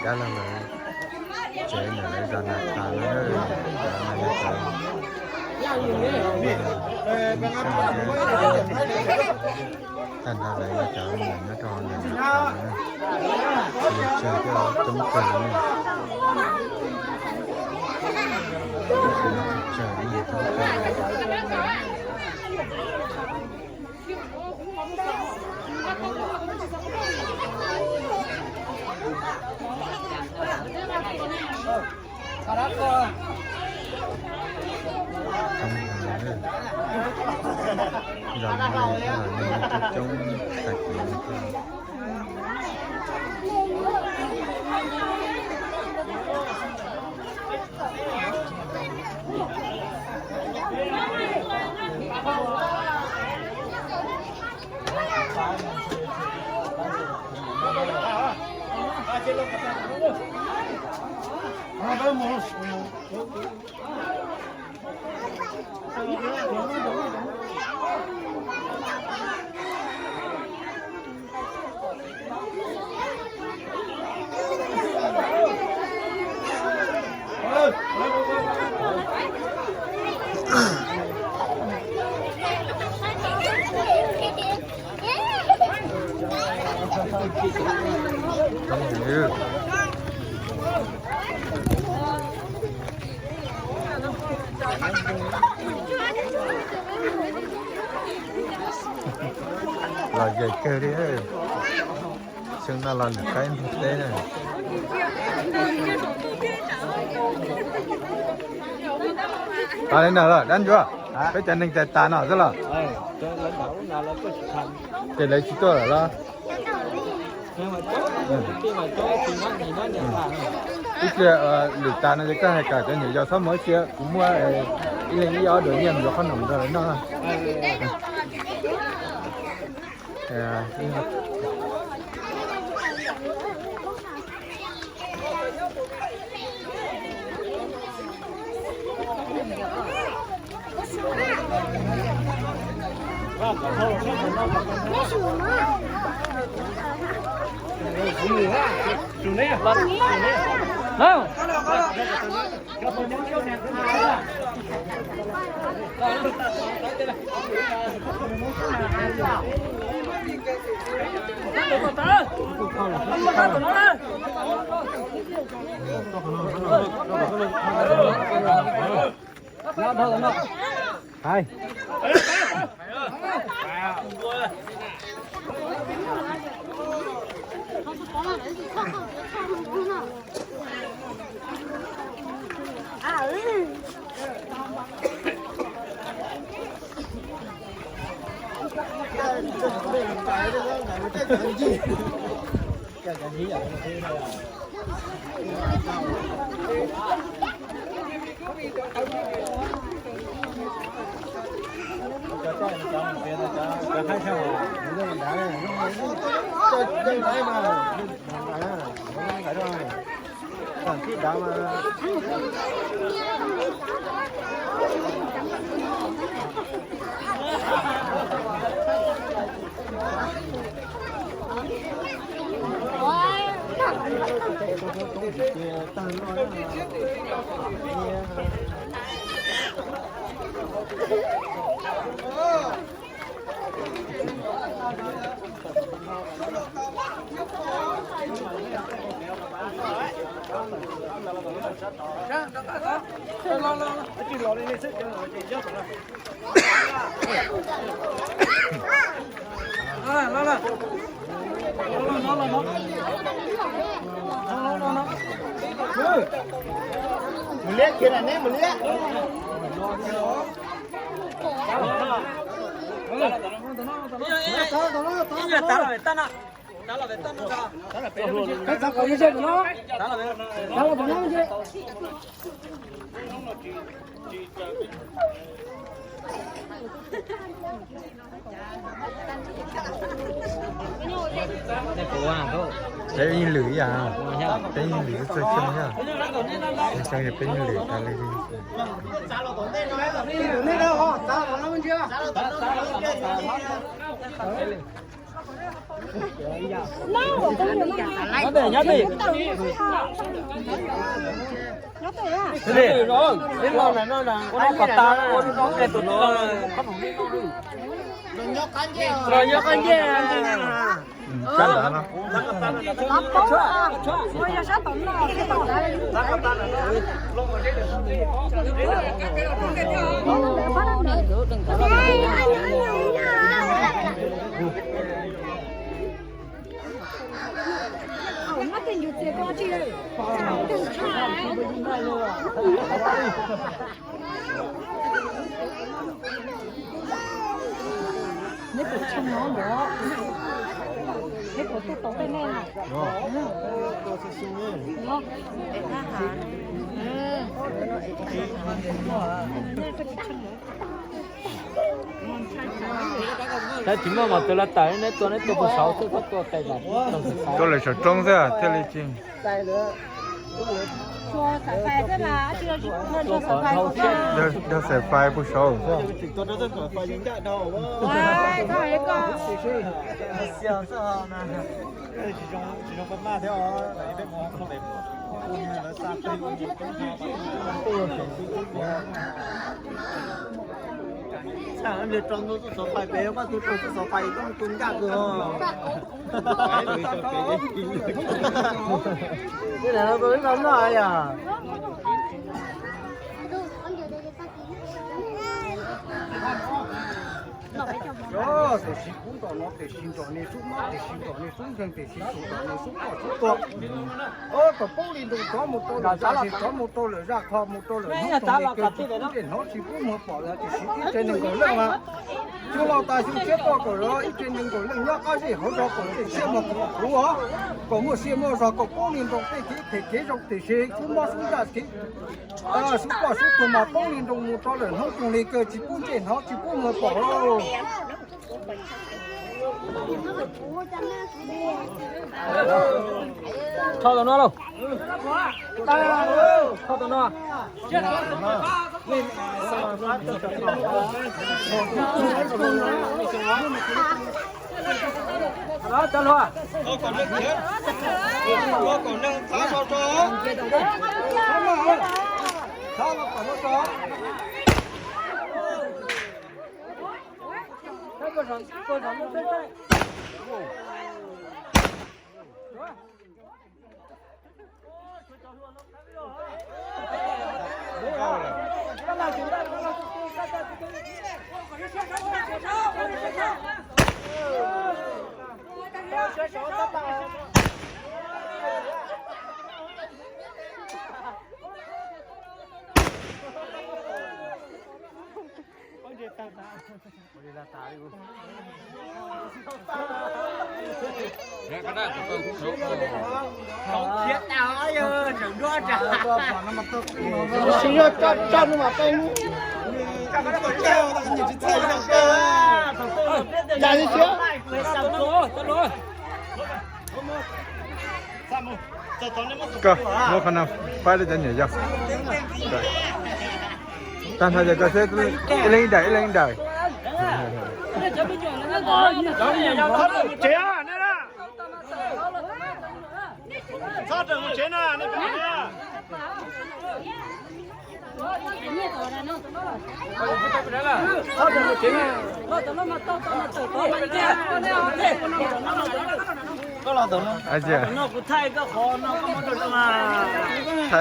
Dab laug lawv tsev ntawm lawv zos Nas Khas no, cov no yog cov tag nrho lawv yog cov nyob rau ntawm Nas Khas no, tsawg thiab coob kawg li. Tsawg coob kawg. Coob heev na. Zos no los neeg coob tag kev li thiab. Los ze kawg li. Xyoo no los lwm qaib npog teb na. Tas li ntawd los dab ntsuab, peb cov neeg tais tas no xwb los? Ces lawv tsis tuaj lawm los? Ib pliag lwm tas no ces koj hais kom cov nyuam yaus txhob mus ib txhia, kuv muab ib leeg ib ob duas nyiaj mus yuav qhob noom rau lawv noj. Hais. Mus liab kiag na, neb mus liab. Peb yeej lwm ib yam, peb yeej lwm txog xyoo thiab. Xyoo yog peb yeej lwm tas li. Neb puas tsheej no ntawd? Neb puas tuaj tau tej nej na? Saib tsis muaj mas tus lav tawm neb tua neb tua puag saud xwb, koj tua tes zam. Tua lawm saum roob xwb thiaj li tsis. Dag xaim fais puag saud. Tiam sis kuv nrog no, tiam sis nrog nej xub mob, tiam sis nrog nej xub ntseeg, tiam sis nrog nej xub poj xub tuag. Ob tug poob li nroos, rov mus rau lawm zaj zej, rov mus rau lawm zaj qho, mus rau lawm hnub toog li kawg, tsis pub ntsej hnov tsis pub muag pom lawm, tiam sis ib tsev nees nkaum leej mas xyoo laus tas xyoo tshiab tuaj kom lawv ib tsev nees nkaum leej nyob qab zej hauv zos kom lawv siab muag kuv os, kom muaj siab muaj zog, kom poob li nroos tej kev phem kev zoo, tiam sis xub mob xub zaj kev xub poj xub tuag mas poob li nroos mus rau lawm hnub toog li kawg, tsis pub ntsej hnov tsis pub muag pom lauj. Thauj tau no lauj. Thauj tau no. Cov hluas. Koj muab qhov no pab rau cov niam yau. Tag nrho ces koj xib ib leeg ib daim ib leeg ib daim.